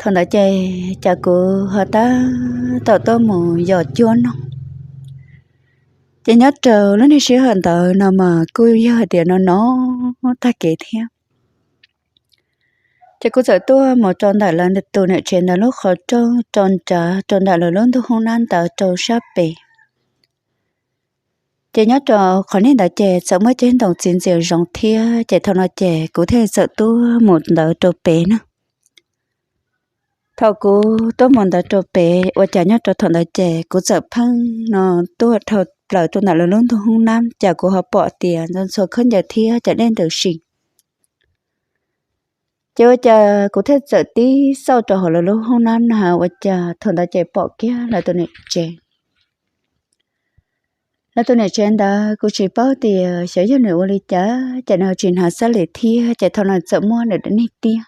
Thaum ntawd ces cas kuv ho tab tom tuaj mus yos cuab noog. Ces nyob rau lub niag sij hawm ntawd no mas kuj yog hais tias no no tag kev thiab. Ces kuv txawm tuaj mus rau ntawm lawv tus niam tsev ntawd lub qhov rooj rau nrad rau ntawm lawv lub ntug hoob nab ntawd rau sab pem. Ces nyob rau qhov niag ntawd ces txawm muaj ceg ntoos txiv ntxias zoov thiab, ces thaum no ces kuv thiaj txawm tuaj mus ntawd rau pem na. Thaum kuv tuaj mus ntawd rau pem ua cas nyob rau thaum ntawd ces kuv txawm pheej no tuaj dhau plaws rau ntawm lawv lub ntug hoob nab, cas kuv ho pom tias ntxhua ntxhua khaub ncaws thiab cov dej ntws si. Ces ua cas kuv thiaj txawm tib xauj rau hauv lawv lub hoob nab na, ua cas thaum ntawd ces pom kiag lawv tus niam tsev. Lawv tus niam tsev ntawd kuv tsis paub tias xyov yog nws ua li cas ces nws tsis hnav xab lis thiab, ces thaum no txawm muab nws daim niag tiab.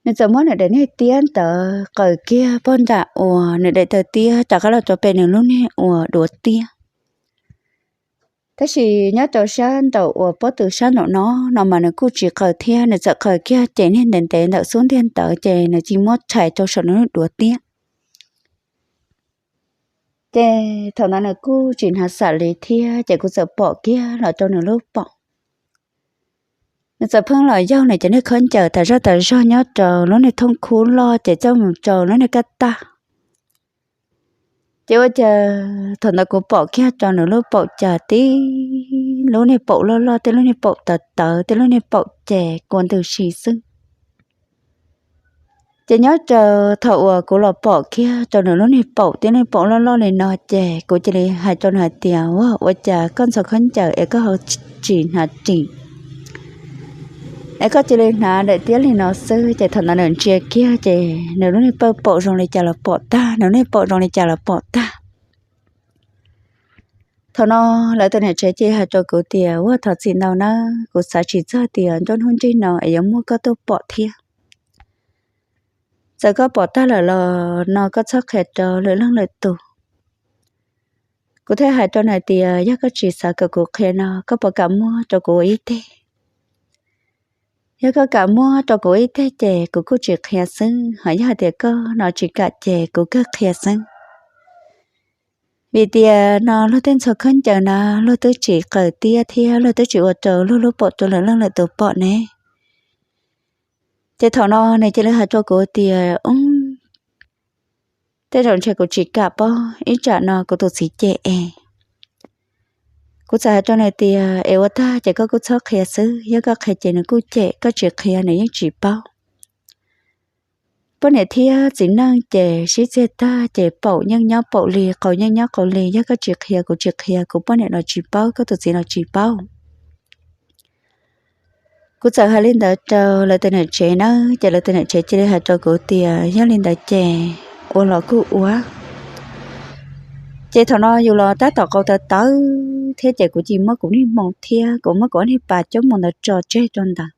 Nws txawm muab nws daim niag tiab ntawd qaws kiag pog nram uas nws daim taw tiab rov qab los rau pem nws lub niag uas duav tiab. Tab sis nyob rau sab nraum uas pob tw sab nraum no no mas nws kuj tsis qaws thiab, nws txawm qaws kiag ces niag ntev ntev ntawm xub ntiag ntawd ces nws cia muab rhais rau saum nws lub duav tiab. Ces thaum ntawd nws kuj tsis hnav xab lis thiab, ces kuv txawm pom kiag los rau nws lub paum. Nws txawm pheej los yaug nws cov niag khaub ncaws tas zog tas zog nyob rau lub niag thooj khub loj ces coj mus rau lub niag kaj tag. Ces ua cas thaum ntawd kuv pom kiag rau nws lub paum cas tib lub niag paum loj loj, tib lub niag paum tawv tawv, tib lub niag paum ces kua ntws si xwb. Ces nyob rau thaum uas kuv los pom kiag rau nws lub niag paum tib lub niag paum loj loj li no ces kuv cia li hais rau nws hais tias, Ua, ua cas koj ntxhua khaub ncaws es koj ho tsis hnav ris, es koj cia li hnav daim tiab li no xwb? Ces thaum ntawd nws ntsia kiag ces nws lub niag pawj paum zoo li cas los pom tag, nws lub niag paum zoo li cas los pom tag. Thaum no lawv tus niam tsev cia li hais rau kuv tias, Ua, thov txim ntau nawb, kuv xav tsis txog tias nruab hnub nrig no es yuav muaj koj tuaj pom thiab. Txawm koj pom tag lawm los no koj txhob qhia rau lwm leej lwm tus. Kuv thiaj hais rau nws tias, Yog koj tsis xav kom kuv qhia no koj puas kam muab rau kuv ua ib teg? Yog koj kam muab rau kuv ua ib teg ces kuv kuj tsis qhia xwb, ho yog hais tias koj no tsis kam ces kuv kawg qhia xwb. Vim tias no luag tej ntxhua khaub ncaws na luag twb tsis qaws tiab thiab luag twb tsis ua rau luag lub paum rau lwm leej lwm tus pom ne. Ces thaum no nws cia li hais rau kuv tias, Tej zaum ntshe kuv tsis kam pob, ib tsam no kuv tus txiv cem es. Kuv txawm hais rau nws tias, Es ua tag ces koj kuj txhob qhia xwb, yog koj qhia ces nws kuj cem, koj tsis qhia nws yeej tsis paub. Poj niam thiab txiv neej ces sib txiag tag ces paum yeej nyob paum li, qau yeej nyob qau li, yog koj tsis qhia kuv tsis qhia, kuv poj niam los tsis paub, koj tus txiv los tsis paub. Kuv txawm hais li ntawd rau lawv tus niam tsev na, ces lawv tus niam tsev cia li hais rau kuv tias, Yog li ntawd ces ua los kuj ua. Ces thaum no yus los tab tom qau tawv tawv thiab ces kuv cia li muab kuv niag hmoo thiab kuv muab kuv ob niag pas coj mus ntawd tso tseg rau ntawd.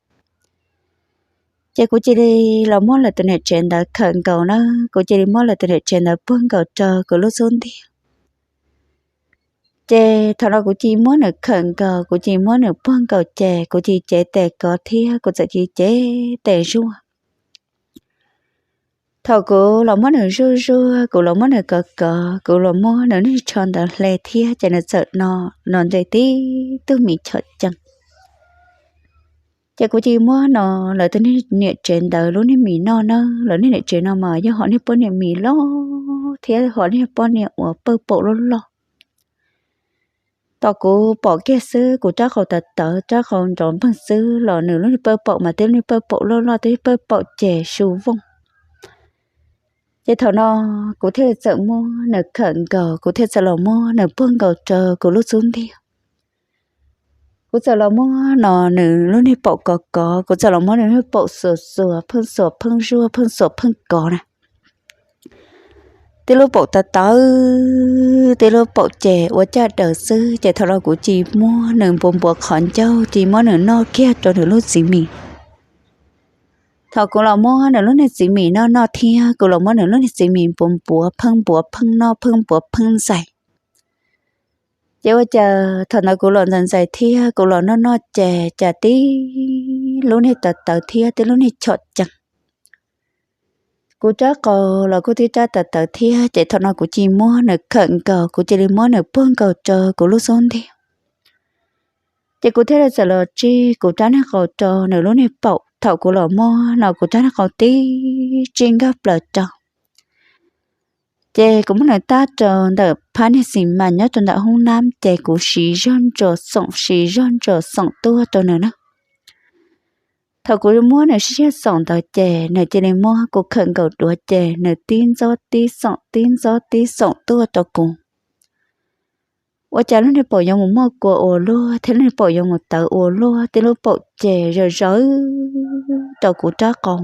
Ces kuv cia li los muab lawv tus niam tsev ntawd khawm nkaus na, kuv cia li muab lawv tus niam tsev ntawd puag nkaus rau kuv lub xub ntiag. Ces thaum no kuv cia li muab nws khawm nkaus, kuv cia li muab nws puag nkaus ces kuv cia li cev tes kov thiab kuv txawm cia li cev tes zuaj. Thaum kuv los muab nws zuaj zuaj, kuv los muab nws kov kov, kuv los muab nws niag tsho ntawd hle thiab ces nws txawm no, no nres tib tug mis chom cees. Ces kuv cia li muab no lawv tus niam tsev ntawd lub niag mis noj na, lawv niag niam tsev no mas yog hom niag poj niam mis loj thiab hom niag poj niam uas pawj paum loj loj. Tos kuv pom kiag xwb, kuv rab qau tawv tawv, rab qau nrov npeeg xwb los nws lub niag pawj paum mas twb lub niag pawj paum loj loj, twb pawj paum ces su vooj. Ces thaum no kuv thiaj li txawm muab nws khawm nkaus, kuv thiaj txawm los muab nws puag nkaus rau kuv lub xub ntiag. Kuv txawm los muab no nws lub niag paum kov kov, kuv txawm los muab nws lub niag paum xuas xuas, pheej xuas pheej zuaj, pheej xuas pheej kov na. Tib lub paum tawv tawv, tib lub paum ces ua caj daws xwb, ces thaum no kuv cia li muab nws npuav npuav qhov ncauj, cia li muab nws noj kiag rau nws lub txiv mis. Thaum kuv los muab nws lub niag txiv mis noj noj thiab kuv los muab nws lub niag txiv mis npuav npuav pheej npuav pheej noj, pheej npuav pheej ntxais. Ces ua cas thaum ntawd kuv los ntxais ntxais thiab kuv los noj noj ces cas tib lub niag tawv tawv thiab tib lub niag chom cees. Kuv rab qau los kuj tib rab tawv tawv thiab, ces thaum no kuv cia li muab nws khawm nkaus, kuv cia li muab nws puag nkaus rau kuv lub xub ntiag. Ces kuv thiaj li txawm los tsig kuv rab niag qau rau nws lub niag paum. Thaum kuv los muab no kuv rab niag qau tib tsig nkag plaws rau, ces kuv muab nws tab rau ntawm phab niag xis mas nyob rau ntawm hoob nab, ces kuv siv zog ntsos xoom siv zog ntsos xoom tuaj rau nws na. Thaum kuv muab nws sib zog xoom ntawd ces nws cia li muab kuv khawm nkaus duav ces nws tib ntxob tib xoom tib ntxob tib xoom tuaj rau kuv. Ua cas lub niag paum yuav mus muaj kua ua luaj thiab lub niag paum yuav mus tawv ua luaj, tib lub paum ces zawv zawv rau kuv rab qau.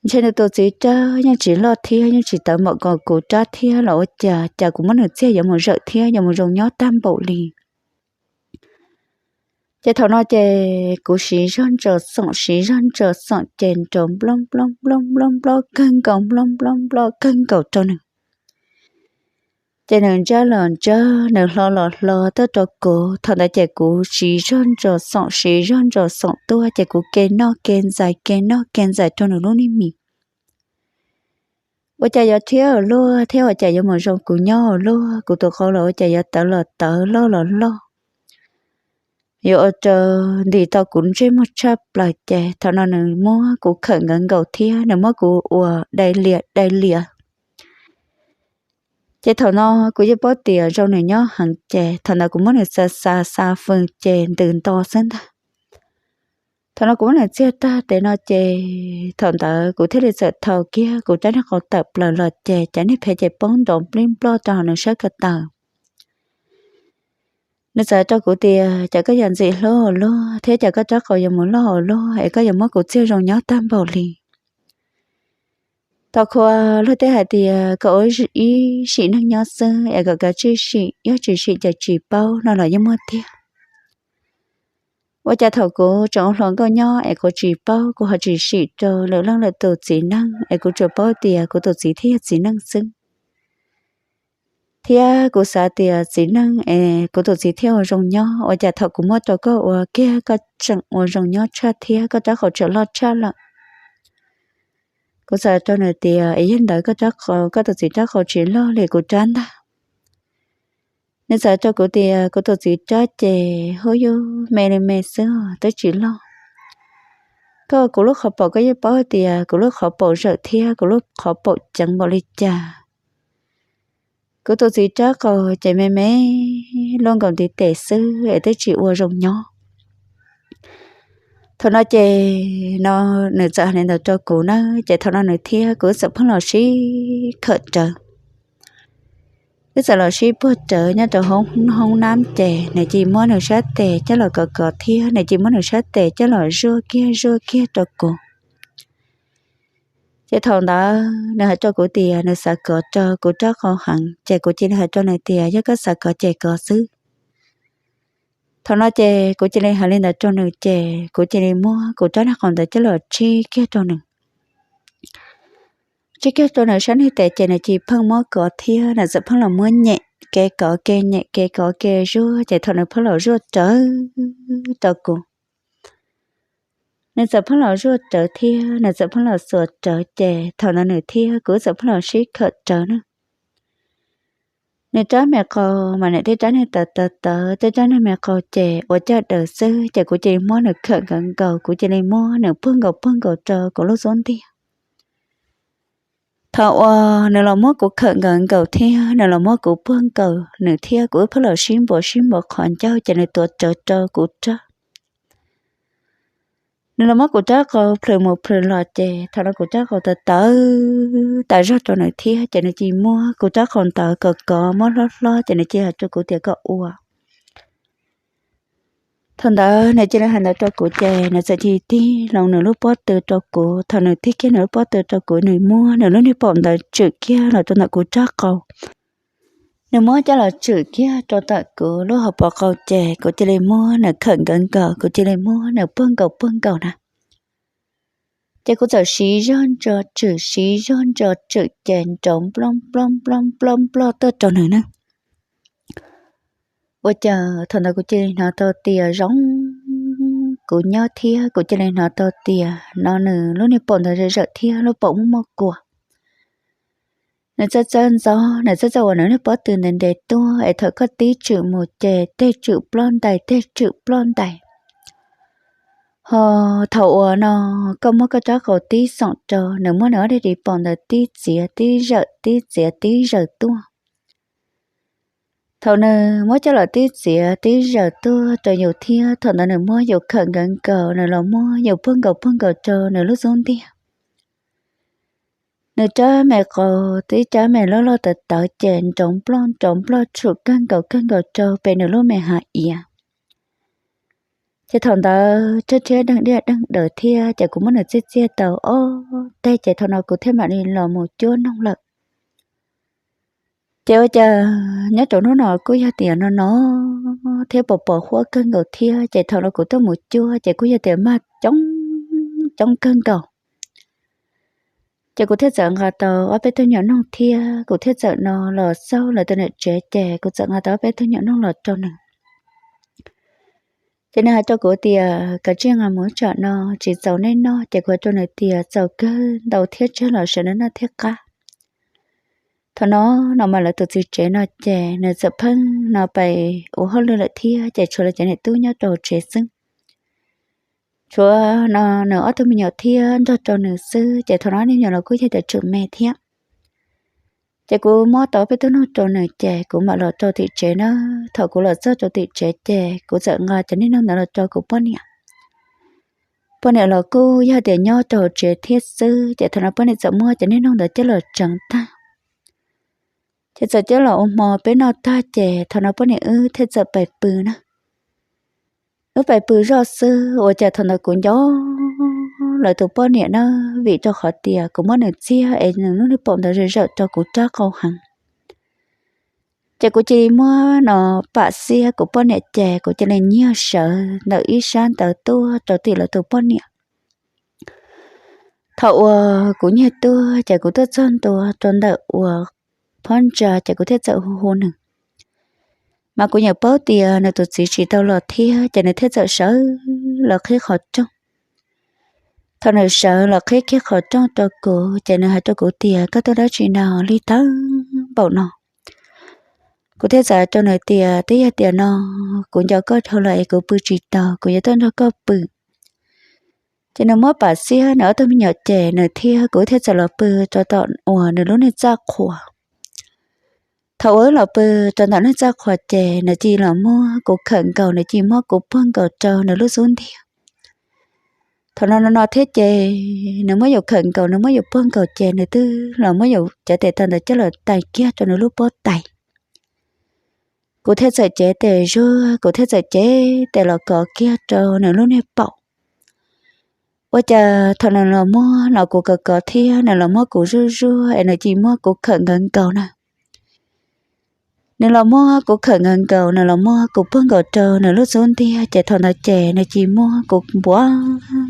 Ntshe nws tus txiv rab yeej tsis loj thiab yeej tsis tawv npaum nkaus kuv rab thiab los ua cas, cas kuv muab nws txiag yuav mus zawm thiab yuav mus zoo nyob tag npaum li. Ces thaum no ces kuv siv zog ntsos xoom siv zog ntsos xoom ces nrov nplob nplob nplob nplob nplob kawg nkaus, nplob nplob nplob kawg nkaus rau nws. Ces nws ntsawj los ntsawj, nws hlo los hlo tuaj rau kuv. Thaum ntawd ces kuv siv zog ntsos xoom siv zog ntsos xoom tuaj ces kuv ke noj ke ntxais ke noj ke ntxais rau nws lub niag mis. Ua cas yuav rhiab ua luaj thiab ua cas yuav mus zoo kuv nyob ua luaj, kuv tus qau los ua cas yuav tawv los tawv loj los loj, yuav ua rau ntim tau kuv ntsej muag tshaj plaws. Ces thaum no nws muab kuv khawm nkawd nkaus thiab nws muab kuv ua dai lias dai lias. Ces thaum no kuv yeej paub tias zoo nws nyob heev, ces thaum ntawd kuv muab nws xa xa xa fws ces ntws nto xwb ntag. Thaum no kuv muab nws txiag tag tes no ces thaum ntawd kuv thiaj li txawm thau kiag kuv rab niag qau tawm plaws los ces cov niag phev ces poob nrov nplij nploj rau hauv nws sab ko taw. Nws txawm rau kuv tias, cas koj yuav ntxim hlub ua luaj thiab cas koj rab qau yuav mus loj ua luaj es koj yuav muab kuv txiag zoo nyob tag npaum li. Tau qhua luag tej hais tias kom ua ib sim neej nyob xwb es kom kav tsij sim, yog tsis sim ces tsis paub no los yeej muaj tiag. Ua cas thaum kuv tseem ua hluas nkauj nyob es kuv tsis paub, kuv ho tsis sim rau lwm leej lwm tus txiv neej es kuv tsuas paub tias kuv tus txiv thiaj yog txiv neej xwb, thiab kuv xav tias txiv neej es kuv tus txiv thiaj ua zoo nyob. Ua cas thaum kuv muab rau koj ua kiag koj tseem ua zoo nyob tshaj thiab koj rab qau tseem loj tshaj lawm. Kuv txawm rau nws tias, es yog ntawd koj rab qau, koj tus txiv rab qau tsis loj li kuv rab ntag? Nws txawm rau kuv tias, kuv tus txiv rab ces hub yub me li me xwb twb tsis loj. Koj kuv lub qhov paum koj yeej paub tias kuv lub qhov paum zawm thiab kuv lub qhov paum ceev npaum li cas. Kuv tus txiv rab qau ces me me luaj nkaus ntiv tes xwb es twb tsis ua zoo nyob. Thaum no ces no nws txawm hais li ntawd rau kuv na, ces thaum no nws thiab kuv wb txawm pheej los sib khawm rawv. Wb txawm los sib puag rawv nyob rau hoob nab ces nws cia li muab nws sab tes coj los kov kov thiab nws cia li muab nws sab tes coj los zuaj kiag zuaj kiag rau kuv. Ces thaum ntawd nws hais rau kuv tias nws xav kov rau kuv rab qau heev, ces kuv cia li hais rau nws tias yog koj xav kov ces kov xwb. Thaum no ces kuv cia li hais li ntawd rau nws ces kuv cia li muab kuv rab niag qau ntawd coj los tsig kiag rau nws. Tsig kiag rau nws sab niag tes ces nws cia li pheej muab kov thiab nws txawm pheej los muab nyem kev kov kev nyem kev kov kev zuaj, ces thaum nws pheej los zuaj rawv rau kuv, nws txawm pheej los zuaj rawv thiab nws txawm pheej los xuas rawv, ces thaum ntawd nws thiab kuv txawm pheej los sib khawm rawv na. Nws rab me qau mas nws tej rab niag tawv tawv tawv, tej rab niag me qau ces ua caj daws xwb, ces kuv cia li muab nws khawm nkaus nkaus, kuv cia li muab nws puag nkaus puag nkaus rau kuv lub xub ntiag. Thaum uas nws los muab kuv khawm nkaus nkaus thiab nws los muab kuv puag nkaus, nws thiab kuv wb pheej los sib npuav sib npuav qhov ncauj ces nws tuav rawv rau kuv rab. Nws los muab kuv rab qau plhws mus plhws los ces thaum no kuv rab qau tawv tawv tas zog rau nws thiab, ces nws cia li muab kuv rab qau ntawd kov kov muab hlob hlob, ces nws cia li hais rau kuv tias kom ua. Thaum ntawd nws cia li hais ntawd rau kuv ces nws txawm cia li tig hlo nws lub pob tw rau kuv. Thaum nws tig kiag nws lub pob tw rau kuv, nws muab nws lub niag paum ntawd tswm kiag los rau ntawm kuv rab qau. Nws muab coj los tswm kiag rau ntawm kuv lub hauv paus qau ces kuv cia li muab nws khawm nkaus nkaus, kuv cia li muab nws puag nkaus puag nkaus na. Ces kuv txawm siv zog ntso tswm siv zog ntso tswm ces nrov nploj nploj nploj nploj nploj tuaj rau nws na. Ua cas thaum ntawd kuv cia li hnov tau tias zoo kuv nyob thiab kuv cia li hnov tau tias no nws lub niag paum ntawd zawm zawm thiab lub paum muaj muaj kua. Nws txawj txawj ntxov, nws txawj txawj ua nws niag pob tw ntev ntev tuaj es thaum koj tib tswm mus ces tej tswm ploj ntais, tej tswm ploj ntais. Ho thaum uas no koj muab koj rab qau tib xoom rau, nws muab nws ob daim di paum ntawd tib txiav tib zawm, tib txiav tib zawm tuaj. Thaum nws muab coj los tib txiav tib zawm tuaj rau yus thiab thaum ntawd nws muab yus khawm nkaus nkaus, nws los muab yus puag nkaus puag nkaus rau nws lub xub ntiag. Nws rab me qau, tib rab me loj loj tawv tawv ces nrov nploj nrov nploj tshum kawg nkaus kawg nkaus rau pem nws lub me hav iav. Ces thaum ntawd rab rhiab deeg diaj deeg daws thiab ces kuv muab nws txiaj txiaj tau ob teg ces thaum no kuv thiaj mam li los mus cuab noog lawm. Ces ua cas nyob rau hnub no kuj yog tias no no thiab pos pos huab kawg nkaus thiab ces thaum no kuv tuaj mus cuab ces kuj yog tias mag coob coob kawg nkaus. Ces kuv thiaj txawm nqa tau ob peb tug nyuam noog thiab kuv thiaj txawm no los xauj lawv tus niam tsev ces kuv txawm nqa tau ob peb tug nyuam noog los rau nws. Ces nws hais rau kuv tias kav tsij nqa mus tsam no tsis txaus nej noj, ces kuv hais rau nws tias txaus kawg ntau thiab tseg los sawv daws noj thiaj qab. Thaum no no mas lawv tus txiv tsev no ces nws txawm pheej no pais ua hauj lwm lawm thiab ces tshuav lawv cov niam tub nyob rau hauv tsev xwb. Tshuav no nws ob tug me nyuam thiab nrog rau nws xwb ces thaum no ob niag me nyuam los kuj yog tias tseem me thiab. Ces kuv muab tau peb tug noog rau nws ces kuv mam los rau tim tsev na. Thaum kuv los txog rau tim tsev ces kuv txawm nqa cov niag noog ntawd los rau kuv poj niam. Poj niam los kuj yog tias nyob rau hauv tsev thiab xwb ces thaum no poj niam txawm muab cov niag noog ntawd coj los tseev tag. Ces txawm coj los ua hmo peb noj tag ces thaum no poj niam wb thiaj txawm pais pw na. Wb pais pw zoj xwb ua cas thaum ntawd kuv nco lawv tus poj niam na, vim rau qhov tias kuv muab nws txiag es nws lub niag paum ntawd zawm zawm rau kuv rab qau heev. Ces kuv cia li muab no pam xiab kuv poj niam ces kuv cia li nyiag sawv ntawm ib sab ntawd tuaj rau tim lawv tus poj niam. Thaum uas kuv nyiag tuaj ces kuv tuaj txog ntua rau ntawm uas phab ntsa ces kuv thiaj txawm hu hu nws. Mas kuv nyiam paub tias nws tus txiv tsis tau los thiab ces nws thiaj txawm sawv los qhib qhov rooj. Thaum nws sawv los qhib kiag qhov rooj rau kuv ces nws hais rau kuv tias koj tuaj dab tsi no lig tag npaum no? Kuv thiaj txawm hais rau nws tias twb yog tias no kuv nco koj dhau lawm es kuv pw tsis tau, kuv yuav tuaj nrog koj pw. Ces nws muab pam xiab nws ob tug me nyuam ces nws thiab kuv thiaj txawm los pw rau tom uas nws lub niag txaj qhua. Thaum uas wb los pw rau ntawm niag txaj qhua ces nws cia li los muab kuv khawm nkaus, nws cia li muab kuv puag nkaus rau nws lub xub ntiag. Thaum no no no thiab ces nws muab yus khawm nkaus, nws muab yus puag nkaus ces nws twb los muab yus cov tes taw ntawd coj los tais kiag rau nws lub pob tais. Kuv thiaj txawm cev tes zuag, kuv thiaj txawm cev tes los kov kiag rau nws lub niag paum. Ua cas thaum nws los muab no kuv kov kov thiab nws los muab kuv zuag zuag es nws cia li muab kuv khawm nkaus nkaus na. Nws los muab kuv khawm nkaus nkaus, nws los muab kuv puag nkaus rau nws lub xub ntiag ces thaum ntawd ces nws cia li muab kuv npuav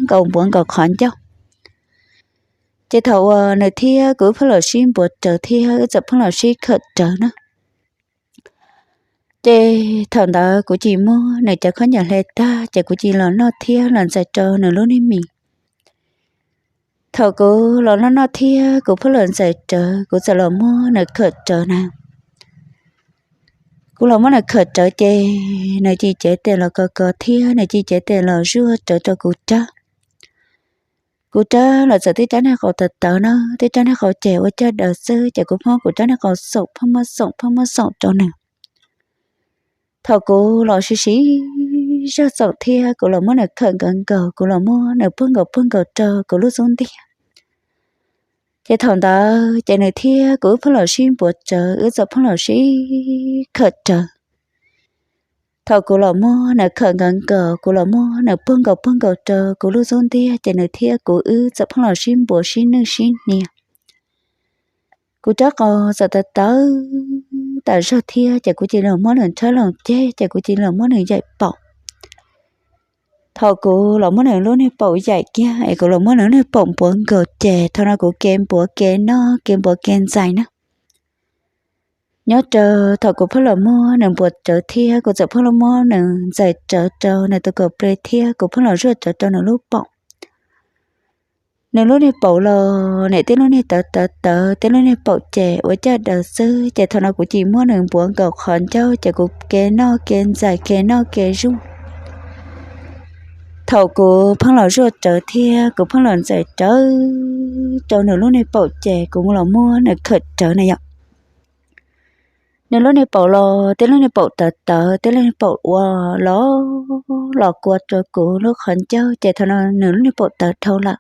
nkaus npuav nkaus qhov ncauj. Ces thaum uas nws thiab kuv wb pheej los sib npuav rawv thiab wb txawm pheej los sib khawm rawv na. Ces thaum ntawd kuv cia li muab nws cov khaub ncaws hle tag ces kuv cia li los noj thiab los ntxais rau nws lub niag mis. Thaum kuv los noj noj thiab kuv pheej los ntxais rawv, kuv txawm los muab nws khawm rawv na. Kuv los muab nws khawm rawv ces nws cia li cev tes los kov kov thiab nws cia li cev tes los zuag rawv rau kuv rab. Kuv rab los txawm tib rab niag qau tawv tawv na, tib rab niag qau ces ua caj daws xwb ces kuv pheej muab kuv rab niag qau xoom, pheej muab xoom, pheej muab xoom rau nws. Thaum kuv los sib sib zog xoom thiab kuv los muab nws khawm nkaus nkaus, kuv los muab nws puag nkaus puag nkaus rau kuv lub xub ntiag. Ces thaum ntawd ces nws thiab kuv wb pheej los sib npuav rawv, wb txawm pheej los sib khawm rawv. Thaum kuv los muab nws khawm nkaus nkaus, kuv los muab nws puag nkaus puag nkaus rau kuv lub xub ntiag ces nws thiab kuv wb txawm pheej los sib npuav sib nwj sib hnia. Kuv rab qau txawm tawv tawv tas zog thiab ces kuv cia li los muab nws nrhab loos ceg ces kuv cia li los muab nws yaim paum. Thaum kuv los muab nws lub niag paum yaim kiag es kuv los muab nws lub niag paum npuav nkaus ces thaum no kuv kev npuav kev noj kev npuav kev ntxais na. Nyob rau thaum kuv pheej los muab nws npuav rawv thiab kuv txawm pheej los muab nws ntxais rawv rau nws tus kaum ple thiab kuv pheej los zuaj rawv rau nws lub paum. Nws lub niag paum los nim tib lub niag tawv tawv tawv, tib lub niag paum ces ua caj daws xwb, ces thaum no kuv cia li muab nws npuav nkaus qhov ncauj ces kuv ke noj ke ntxais ke noj ke zuaj. Thaum kuv pheej los zuaj rawv thiab kuv pheej los ntxais rawv rau nws lub niag paum ces kuv mus los muab nws khawm rawv na yom. Nws lub niag paum los tib lub niag paum tawv tawv, tib lub niag paum ua los los kua rau kuv lub qhov ncauj ces thaum no nws lub niag paum tawv dhau lawm.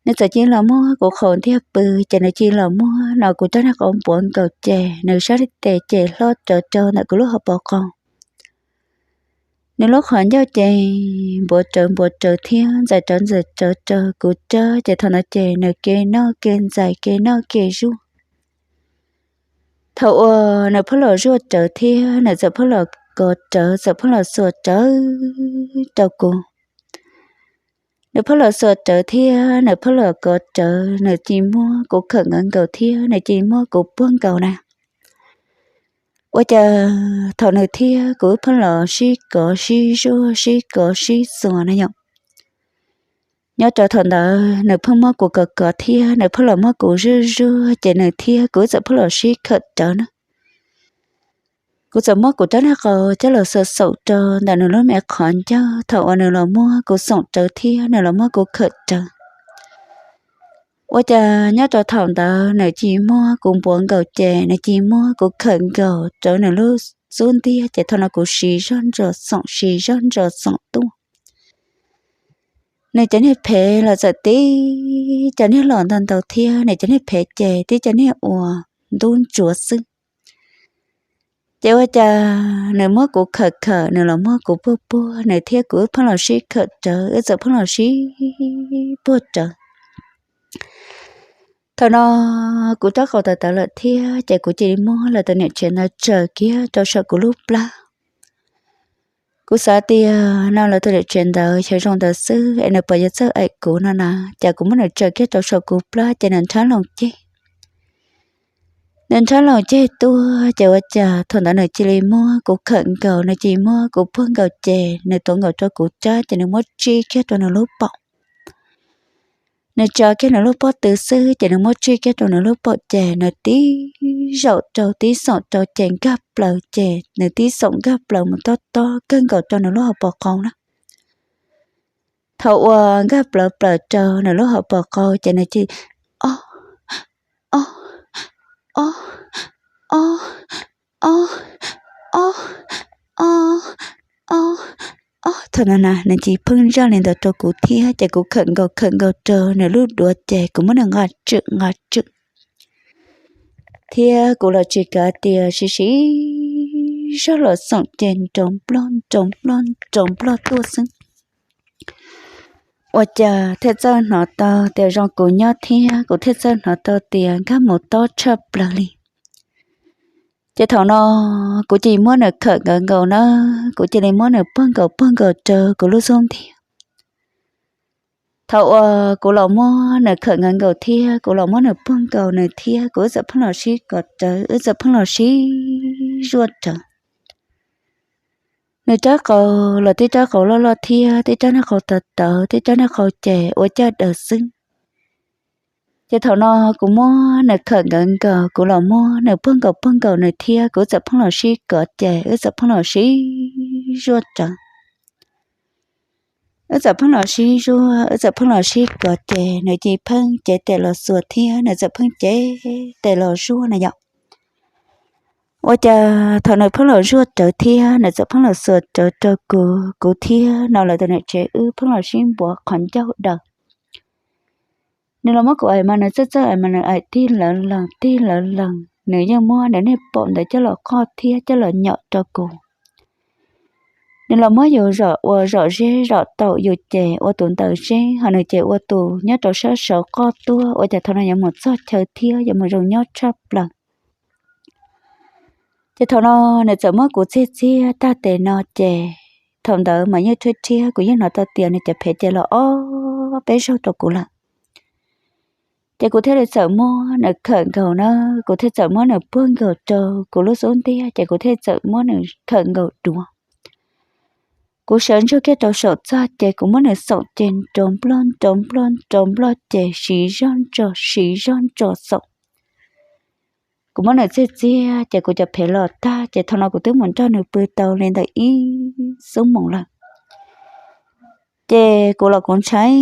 Nws txawm cia li los muab kuv qhaus ntiag pw, ces nws cia li los muab no kuv rab niag qau npuav nkaus ces nws sab tes ces hlob rawv rau ntawm kuv lub hauv paus qau. Nws lub qhov ncauj ces npuav rawv npuav rawv thiab ntxais rawv ntxais rawv rau kuv rab, ces thaum no ces nws ke noj ke ntxais ke noj ke zuaj. Thaum uas nws pheej los zuaj rawv thiab nws txawm pheej los kov rawv txawm pheej los xuas rawv rau kuv. Nws pheej los xuas rawv thiab nws pheej los kov rawv, nws cia li muab kuv khawm nkawd nkaus thiab nws cia li muab kuv puag nkaus na. Ua cas thaum nws thiab kuv wb pheej los sib kov sib zuaj sib kov sib xuas na yom. Nyob rau thaum ntawd nws pheej muab kuv kov kov thiab nws pheej los muab kuv zuaj zuaj ces nws thiab kuv wb txawm pheej los sib khawm rawv na. Kuv txawm muab kuv rab niag qau coj los xuas xoom rau ntawm nws lub me qhov ncauj thaum uas nws los muab kuv xoom rawv thiab nws los muab kuv khawm rawv. Ua cas nyob rau thaum ntawd nws cia li muab kuv npuav nkaus ces nws cia li muab kuv khawm nkaus rau nws lub xub ntiag ces thaum no kuv siv zog ntsos xoom siv zog ntsos xoom tuaj. Nws cov niag phev los txawm tib cov niag los ntau ntau thiab nws cov niag phev ces tib cov niag uas ntub ntsuav xwb. Ces ua cas nws muab kuv khawm khawm nws los muab kuv puag puag, nws thiab kuv wb pheej los sib khawm rawv wb txawm pheej los sib puag rawv. Thaum no kuv rab qau tawv tawv lawm thiab ces kuv cia li muab lawv tus niam tsev ntawd tsaws kiag rau saum kuv lub plab. Kuv xav tias no lawv tus niam tsev ntawd xyov zoo ntawd xwb es nws puas yuav txawj aim kuv no na, ces kuv muab nws tsaws kiag rau saum kuv plab ces nws nrhab loo ceg. Nws nrhab loo ceg tuaj ces ua cas thaum ntawd nws cia li muab kuv khawm nkaus, nws cia li muab kuv puag nkaus ces nws tuav nkaus rau kuv rab ces nws muab tsij kiag rau nws lub paum. Nws tsa kiag nws lub pob tw xwb ces nws muab tsij kiag rau nws lub paum ces nws tib zaum rau tib xoom rau ces nkag plaws ces nws tib xoom nkag plaws mus tob tob kawg nkaus rau nws lub hauv paus qau na. Thaum uas nkag plaws plaws rau nws lub hauv paus qau ces nws cia li ob ob ob ob ob ob ob ob ob. Thaum ntawd na nws cia li pheej zaj li ntawd rau kuv thiab ces kuv khawm nkaus khawm nkaus rau nws lub duav ces kuv muab nws nqa tswm nqa tswm thiab kuv los tsis kav tias siv siv zog los xoom ces nrov nploj nrov nploj nrov nploj tuaj xwb. Ua cas thiaj txawj hnov tau tias zoo kuv nyob thiab kuv thiaj txawj hnov tau tias nkag mus tob tshaj plaws li. Ces thaum no kuv cia li muab nws khawm nkaus nkaus na, kuv cia li muab nws puag nkaus puag nkaus rau kuv lub xub ntiag. Thaum uas kuv los muab nws khawm nkaus nkaus thiab kuv los muab nws puag nkaus nws thiab kuv wb txawm pheej los sib kov rawv wb txawm pheej los sib zuaj rawv. Nws rab qau los tib rab qau loj loj thiab tib rab niag qau tawv tawv tib rab niag qau ces ua caj daws xwb. Ces thaum no kuv muab nws khawm nkaus nkaus kuv los muab nws puag nkaus puag nkaus nws thiab kuv wb txawm pheej los sib kov ces wb txawm pheej los sib zuaj rawv. Wb txawm pheej los sib zuaj wb txawm pheej los sib kov ces nws cia li pheej cev tes los xuas thiab nws txawm pheej cev tes los zuaj na yom. Ua cas thaum nws pheej los zuaj rawv thiab nws txawm pheej los xuas rawv rau kuv, kuv thiab no lawv tus niam tsev wb pheej los sib npuav qhov ncauj daws. Nws los muab kuv aim mas nws txawj txawj aim mas nws aim tig lawv lees tig lawv lees, nws yeej muab nws niag paum ntawd coj los qoj thiab coj los nyom rau kuv. Nws los muab yus zom ua zom zeb zom taum yus ces ua tus ntawm zeb ho nws ces ua tus nyob rau sab saud qoj tuaj ua cas thaum no yuav mus txog chaw thiab yuav mus zoo nyob tshaj plaws. Ces thaum no nws txawm muab kuv txiag txiag tag tes no ces thaum ntawd mas yeej rhiab rhiab kuv yeej hnov tau tias nws cov phev ces los ob peb zaug rau kuv lawm. Ces kuv thiaj li txawm muab nws khawm nkaus na, kuv thiaj txawm muab nws puag nkaus rau kuv lub xub ntiag, ces kuv thiaj txawm muab nws khawm nkaus duav. Kuv sawv ntsug kiag rau saum txaj ces kuv muab nws xoom ces nrov nploj nrov nploj nrov nploj ces siv zog ntso siv zog ntso xoom. Kuv muab nws txiag txiag ces kuv cov phev los tag ces thaum no kuv twb mus nrog nws pw tau li ntawm ib xuab moos lawm. Ces kuv los kuv ntshai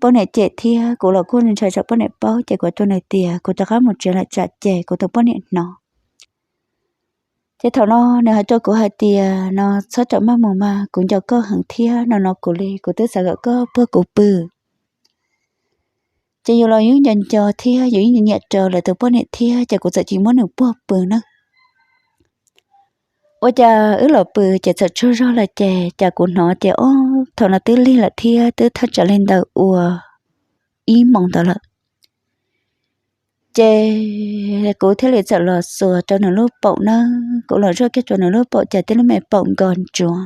poj niam cem thiab kuv los kuj ntshai tsam poj niam paub ces kuv hais rau nws tias kuv rov qab mus tsev lawm tsam ces kuv tus poj niam hnov. Ces thaum no nws hais rau kuv hais tias no txhob rawm maj mus mas kuv nco koj heev thiab no no kuv li kuv twb xav kom koj puag kuv pw. Ces yus los yeej nco nco thiab yus yeej nyiam rau lawv tus poj niam thiab ces kuv txawm cia muab nws puag pw na. Ua cas wb los pw ces txawm tsaug zog lawm ces cas kuv hnov ces ob thaum no twb lig lawm thiab twb thaj tsam li ntawm ua ib moos ntawd lawm. Ces kuv thiaj li txawm los xuas rau nws lub paum na, kuv los zuaj kiag rau nws lub paum ces tib lub me paum nkos ntsuav.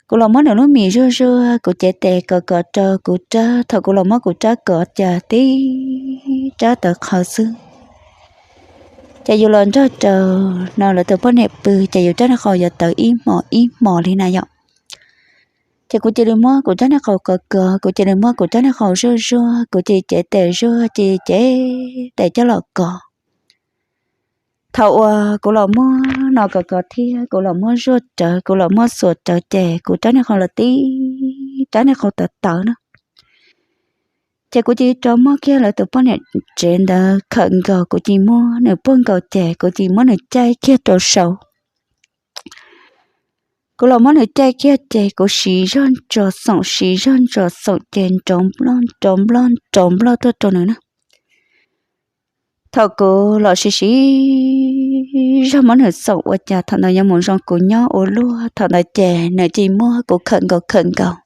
Kuv los muab nws lub mis zuaj zuaj, kuv cev tes kov kov rau kuv rab, thaum kuv los muab kuv rab kov cas tib rab tawv qhawv xwb. Ces yus los nrog rau no lawv tus poj niam pw ces yus rab niag qau yuav tawv ib hmos ib hmos li na yom. Ces kuv cia li muab kuv rab niag qau kov kov, kuv cia li muab kuv rab niag qau zuaj zuaj, kuv cia li cev tes zuaj, cia li cev tes coj los kov. Thaum uas kuv los muab no kov kov thiab kuv los muab zuaj rawv, kuv los muab xuas rawv ces kuv rab niag qau los tib rab niag qau tawv tawv na. Ces kuv cia li rov muab kiag lawv tus poj niam tsev ntawd khawm nkaus, kuv cia li muab nws puag nkaus ces kuv cia li muab nws caij kiag rau saud. Kuv los muab nws caij kiag ces kuv siv zog ntso xoom, siv zog ntso xoom ces nrov nploj nrov nploj nrov nploj tuaj rau nws na. Thaum kuv los siv siv zog muab nws xoom ua cas thaum ntawd yuav mus zoo kuv nyob ua luaj, thaum ntawd ces nws cia li muab kuv khawm nkaus khawm nkaus.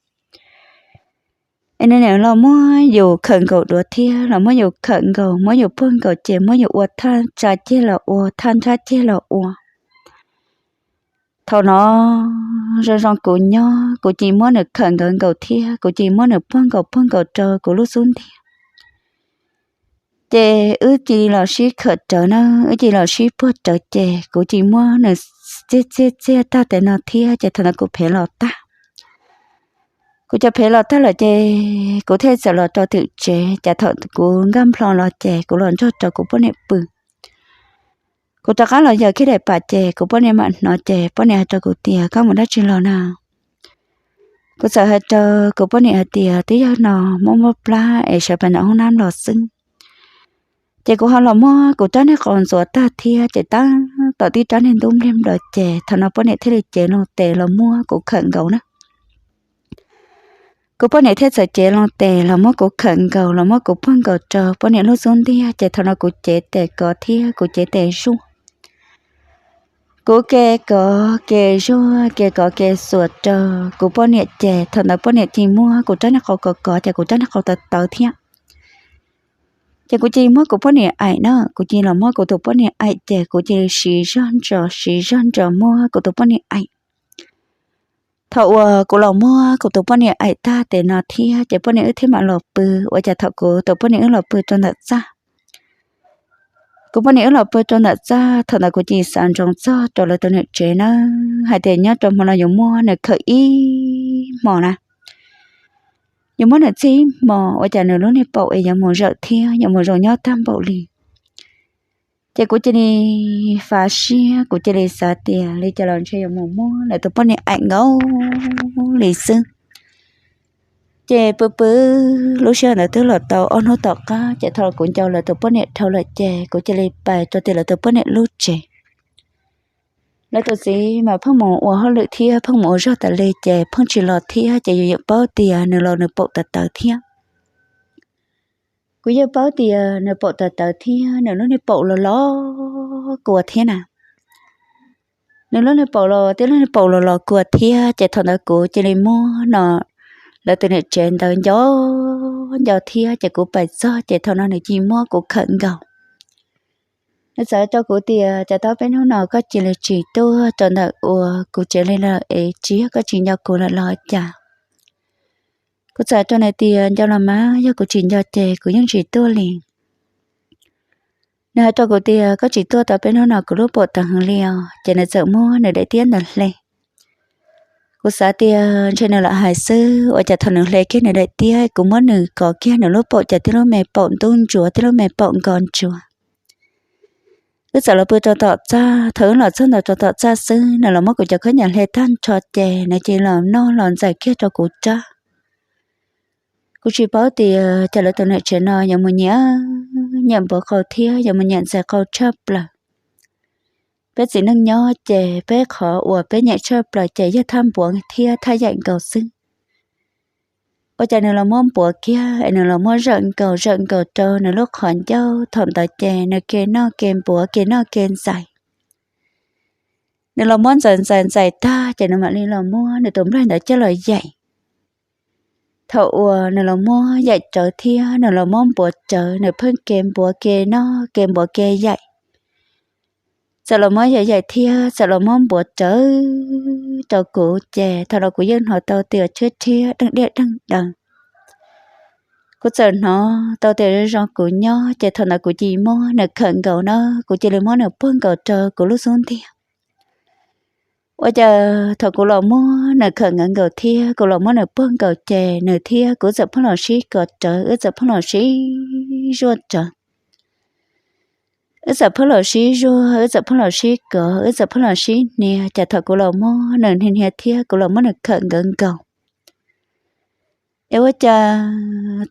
Es nws niam los muab yus khawm nkaus duav thiab los muab yus khawm nkaus, muab yus puag nkaus ces muab yus ua thaj tsa ciag los ua, thaj nrab ciag los ua. Thaum no zoo zoo kuv nyob, kuv cia li muab nws khawm nkaus nkaus thiab kuv cia li muab nws puag nkaus puag nkaus rau kuv lub xub ntiag. Ces wb cia li los sib khawm rawv na, wb cia li los sib puag rawv ces kuv cia li muab nws txiag txiag txiag tag tes no thiab ces thaum ntawd kuv phev los tag. Kuv cov phev los tag lawm ces kuv thiaj txawm los rau tim tsev, ces thaum kuv nkag nplho los ces kuv los nrog rau kuv poj niam pw. Kuv rov qab los yawm kiag daim pam ces kuv poj niam mam hnov ces poj niam hais rau kuv tias koj mus dab tsi los na? Kuv txawm hais rau kuv poj niam hais tias twb yog no muaj muaj plab es sawv pas nram hoob nab los xwb. Ces kuv ho los muab kuv rab niag qau ntxuav tag thiab ces tab tom tib rab niag ntub npliag nplaws ces thaum no poj niam thiaj li cev loo tes los muab kuv khawm nkaus na. Kuv poj niam thiaj txawm cev loo tes los muab kuv khawm nkaus, los muab kuv puag nkaus rau poj niam lub xub ntiag ces thaum no kuv cev tes kov thiab kuv cev tes zuaj. Kuv ke kov ke zuaj, ke kov ke xuas rau kuv poj niam ces thaum ntawd poj niam cia li muab kuv rab niag qau kov kov ces kuv rab niag qau tawv tawv thiab. Ces kuv cia li muab kuv poj niam aim na, kuv cia li los muab kuv tus poj niam aim ces kuv cia li siv zog ntso siv zog ntso muab kuv tus poj niam aim. Thaum uas kuv los muab kuv tus poj niam aim tag tes no thiab ces poj niam wb thiaj mam los pw, ua cas thaum kuv tus poj niam wb los pw rau ntawm txaj, kuv poj niam wb los pw rau ntawm txaj, thaum ntawd kuv cia li xav ntsoov txog rau lawv tus niam tsev na, hais tias nyob rau hmo no yuav muab nws khawm ib hmos na, yuav muab nws txhij ib hmos ua cas nws lub niag paum es yuav mus zawm thiab yuav mus zoo nyob tag npaum li. Ces kuv cia li fav siab, kuv cia li xav tias li cas los ntshe yuav mus muab lawv tus poj niam aim nkaus li xwb. Ces pw pw, lub sij hawm ntawd twb los tau ob hnub tom qab ces thaum kuv nco lawv tus poj niam dhau lawm ces kuv cia li pais rau tim lawv tus poj niam lub tsev. Lawv tus txiv mas pheej mus ua hauj lwm thiab pheej mus ua zog tas li ces pheej tsis los thiab ces yus yeej paub tias nws los nws paum tawv tawv thiab. Kuv yeej paub tias nws paum tawv tawv thiab nws lub niag paum los los kua thiab na. Nws lub niag paum los, tib lub niag paum los los kua thiab ces thaum ntawd kuv cia li muab no lawv tus niam tsev ntawd nco nco thiab ces kuv pais txog ces thaum no nws cia li muab kuv khawm nkaus. Nws txawm rau kuv tias cas tau peb hnub no koj cia li tsis tuaj rau ntawm uas kuv tsev li lawm es tsis yog koj tsis nco kuv lawm los cas? Kuv txawm rau nws tias, Nco los mas, yog kuv tsis nco ces kuv yeej tsis tuaj li. Nws hais rau kuv tias, Koj tsis tuaj tau peb hnub no kuv lub paum tawv heev li os. Ces nws txawm muab nws daim tiab ntawd hle. Kuv xav tias ntshe nws lam hais xwb, ua cas thaum nws hle kiag nws daim tiab, kuv muab nws kov kiag nws lub paum ces tib lub me paum ntub ntsuav, tib lub me paum nkos ntsuav. Wb txawm los pw rau tom txaj, thaum wb los txog ntawm rau tom txaj xwb, nws los muab kuv cov khaub ncaws hle tag nrho ces nws cia li los noj los ntxais kiag rau kuv rab. Kuv tsis paub tias cas lawv tus niam tsev no yuav mus nyiam, nyiam npuav qau thiab yuav mus nyiam ntxais qau tshaj plaws. Peb txiv neej nyob ces peb qhov uas peb nyiam tshaj plaws ces yog thaj npuav thiab thaj yaim nkaus xwb. Ua cas nws los muab npuav kiag es nws los muab zawm nkaus zawm nkaus rau nws lub qhov ncauj, thaum ntawd ces nws ke noj ke npuav ke noj ke ntxais. Nws los muab ntxais ntxais ntxais tag ces nws mam li los muab nws tus nplaig ntawd coj los yaim. Thaum uas nws los muab yaim rawv thiab nws los muab npuav rawv, nws pheej ke npuav ke noj ke npuav ke yaim. Txawm los muab yaim yaim thiab txawm los muab npuav rawv rau kuv ces thaum no kuv yeej hnov tau tias rhiab rhiab deej diaj deej daws. Kuv txawm hnov tau tias zoo zoo kuv nyob ces thaum ntawd kuv cia li muab nws khawm nkaus na, kuv cia li muab nws puag nkaus rau kuv lub xub ntiag. Ua cas thaum kuv los muab nws khawm nkaus nkaus thiab kuv los muab nws puag nkaus ces nws thiab kuv txawm pheej los sib kos rawv, wb txawm pheej los sib zuaj rawv. Wb txawm pheej los sib zuaj, wb txawm pheej los sib kos, wb txawm pheej los sib hnia, ces thaum kuv los muab nws hnia hnia thiab kuv los muab nws khawm nkaus nkaus, es ua cas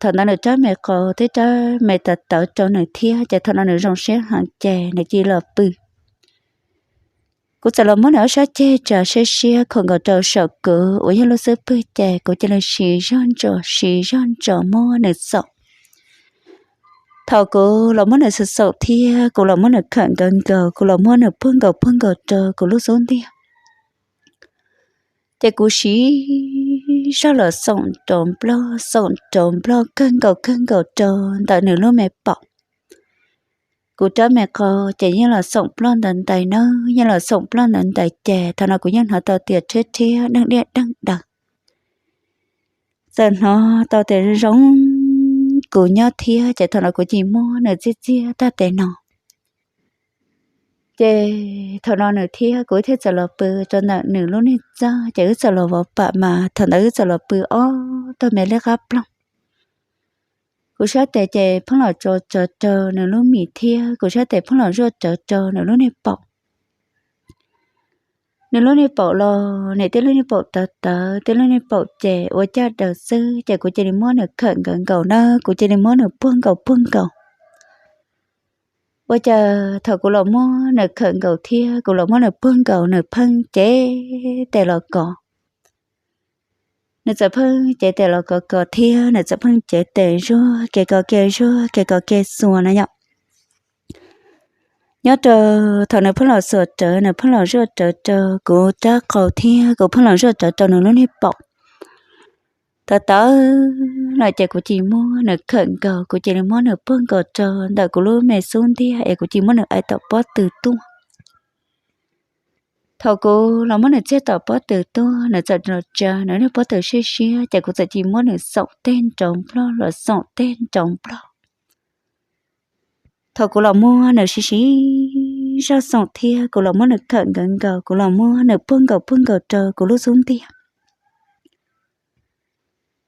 thaum ntawd nws rab me qau thiab rab me tawv tawv rau nws thiab ces thaum no nws zoo siab heev ces nws cia li los pw. Kuv txawm los muab nws ob sab ceg tsa siab siab khuam nkaus rau saum kuv uas yog lub xub pwg ces kuv cia li siv zog ntsos siv zog ntsos muab nws xaum. Thaum kuv los muab nws xaum xaum thiab kuv los muab nws khawm nkaus nkaus, kuv los muab nws puag nkaus puag nkaus rau kuv lub xub ntiag, ces kuv siv zog los xaum rau nplog xaum rau nplog kawg nkaus kawg nkaus rau ntawm nws lub me paum. Kuv rab me qau ces yeej los xaum ploj ntawd ntais na, yeej los xaum ploj ntawd ntais ces thaum no kuv yeej hnov tau tias rhiab rhiab deej diaj deej daws. Txawm hnov tau tias zoo kuv nyob thiab ces thaum no kuv cia li muab nws txiag txiag tag tes no. Ces thaum no nws thiab kuv thiaj txawm los pw rau ntawm nws lub niag txaj ces wb txawm los vov pam mas thaum ntawd wb txawm los pw ob tog me liab qab ploog. Kuv sab tes ces pheej los tso tsawv rau nws lub mis thiab kuv sab tes pheej los zuaj rawv rau nws lub niag paum. Nws lub niag paum los nws tej lub niag paum tawv tawv, tej lub niag paum ces ua caj daws xwb ces kuv cia li muab nws khawm nkaus nkaus na, kuv cia li muab nws puag nkaus puag nkaus. Ua cas thaum kuv los muab nws khawm nkaus thiab kuv los muab nws puag nkaus nws pheej cev tes los kov. Nws txawm pheej cev tes los kov kov thiab nws txawm pheej cev tes zuag ke kov ke zuag ke kov ke xuas na yom. Nyob rau thaum nws pheej los xuas rawv, nws pheej los zuaj rawv rau kuv rab qau thiab kuv pheej los zuaj rawv rau nws lub niag paum. Tawv tawv lawm ces kuv cia li muab nws khawm nkaus, kuv cia li muab nws puag nkaus rau ntawm kuv lub me xub ntiag es kuv cia li muab nws aim tom pob tw tuaj. Thaum kuv los muab nws txiag tom pob tw tuaj, nws txawm los tsa nws niag pob tw siab siab ces kuv txawm cia li muab nws xaum teg nrov nplog los xaum teg nrov nplog. Thaum kuv los muab nws siv siv zog xaum thiab kuv los muab nws khawm nkaus nkaus, kuv los muab nws puag nkaus puag nkaus rau kuv lub xub ntiag,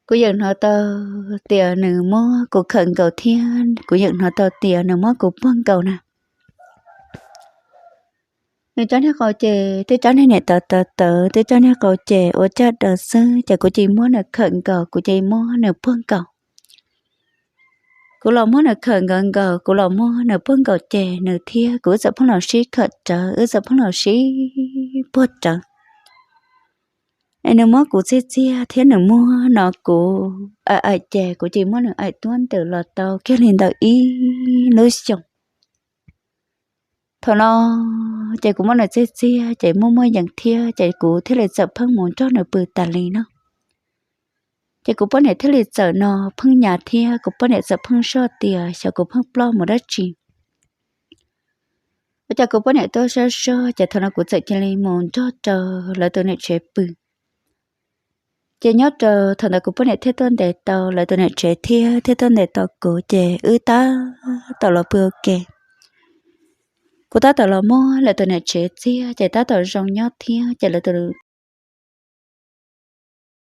kuv yeej hnov tau tias nws muab kuv khawm nkaus thiab kuv yeej hnov tau tias nws muab kuv puag nkaus na. Nws rab niag qau ces tej rab niag niam tawv tawv tawv, tej rab niag qau ces ua caj daws xwb ces kuv cia li muab nws khawm nkaus, kuv cia li muab nws puag nkaus. Kuv los muab nws khawm nkaus nkaus, kuv los muab nws puag nkaus ces nws thiab kuv wb txawm pheej los sib khawm rawv, wb txawm pheej los sib puag rawv. Es nws muab kuv txiag txiag thiab nws muab no kuv aim aim ces kuv cia li muab nws aim tuab ntws los tau kiag li ntawm ib lub xyoos. Thaum no ces kuv muab nws txiag txiag ces muaj muaj yees thiab ces kuv thiaj li txawm pheej mus nrog nws pw tas li no. Ces kuv poj niam thiaj li txawm no pheej nyas thiab kuv poj niam txawm pheej soj tias xyov kuv pheej ploj mus dab tsi. Ua cas kuv poj niam tuaj sab soj ces thaum no kuv txawm cia li mus nrog rau lawv tus niam tsev pw. Ces nyob rau thaum ntawd kuv poj niam thiaj tuaj ntes tau lawv tus niam tsev thiab thiaj tuaj ntes tau kuv ces wb tab tom los pw ua ke. Kuv tab tom los muab lawv tus niam tsev txiag ces tab tom zoo nyob thiab ces lawv tus